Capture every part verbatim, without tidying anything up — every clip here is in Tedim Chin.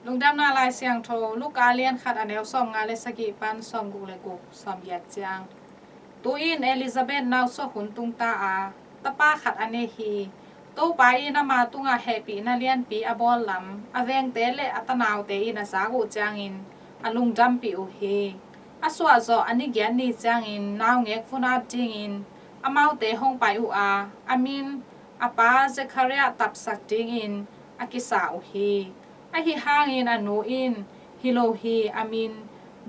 Lungdamna Lai Siangtho, Luka a lian khat, a neu sawmnga le sagih pan sawmguk le guk, sawmgiat ciang. Tu-in Elizabeth nausuak hun tungta a, tapa khat a nei hi. Topa in ama tungah hehpihna lianpi a bawl lam a vengte le a tanaute in a zak uh ciangin a lungdampih uh hi. A suahzawh a ni giat ni ciangin naungek vun ap dingin amaute hong pai uh a, a min a pa Zekhariah tapsak dingin a kisa uh hi. Ahi hangin a nu in, "Hi lo hi, a min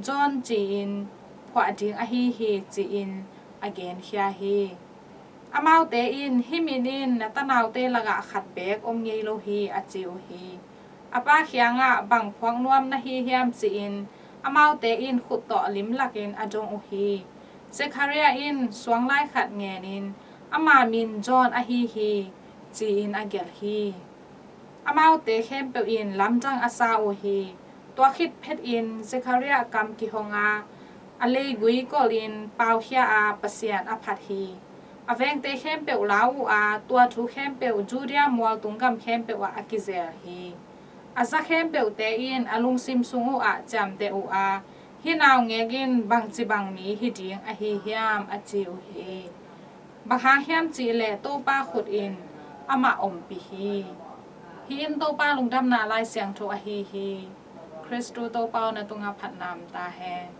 John ci-in phuah ding ahi hi," ci-in a genkhia hi. Amaute in, "Hih min in na tanaute lakah khat beek om ngei lo hi," a ci uh hi. A pa kiangah, "Bang phuak nuam na hi hiam?" ci-in amaute in khut tawh limlakin a dong uh hi. Zekhariah in suanglai khat ngenin, "Ama min John ahi hi," ci-in a gelh hi. Amaute khempeuh in lamdang a sa uh hi. Tua khit phetin Zekhariah kam kihong a, a leigui kolhin paukhia a, Pasian a phat hi. A vengte khempeuh lau uh a, tua thu khempeuh Judea mualtung gam khempeuh ah a kizel hi. A za khempeuhte in a lungsim sung uh ah ciamteh uh a, "Hih naungek in bangci bang mi hi ding ahi hiam?" a ci uh hi. Bang hang hiam cih leh Topa khut in amah ompih hi. Hih in Topa Lungdamna Lai Siangtho ahi hi. Khristu Topa aw, na tungah phatna om ta hen.